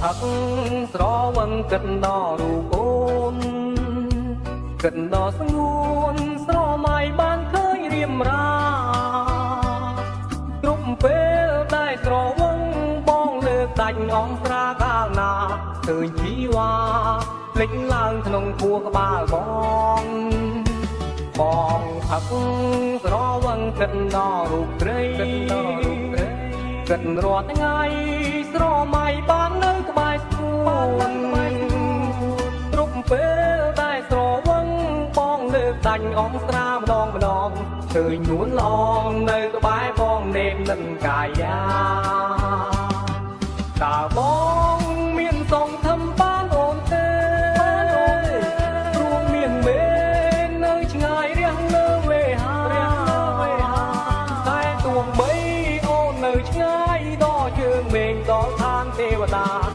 ផឹកស្រវឹងគិតដល់រូបអូនគិតដល់ស្ងួនស្រមៃបានឃើញរៀមរាគ្រប់ពេលដែលស្រវឹងបងលើកដាច់អងស្រាកាលណាឃើញជីវ៉ាលេចឡើងក្នុងខួរក្បាលបងបងផឹកស្រវឹងគិតដល់រូបត្រីគិតរាល់ថ្ងៃស្រមៃបាននៅក្បែរស្គួនគ្រប់ពេលដែលស្រវឹងបងលើកដាច់អងស្រាម្ដងម្ដងឃើញនួនល្អងនៅក្បែរបងនេបនិនកាយាតើបងមានសងធំបានអូនទេព្រោះមានមេនៅឆ្ងាយរាំងលើវេហាតែទោះបីអូននៅឆ្ងាយដល់ជើងមេឃដល់ឋានទេវតា។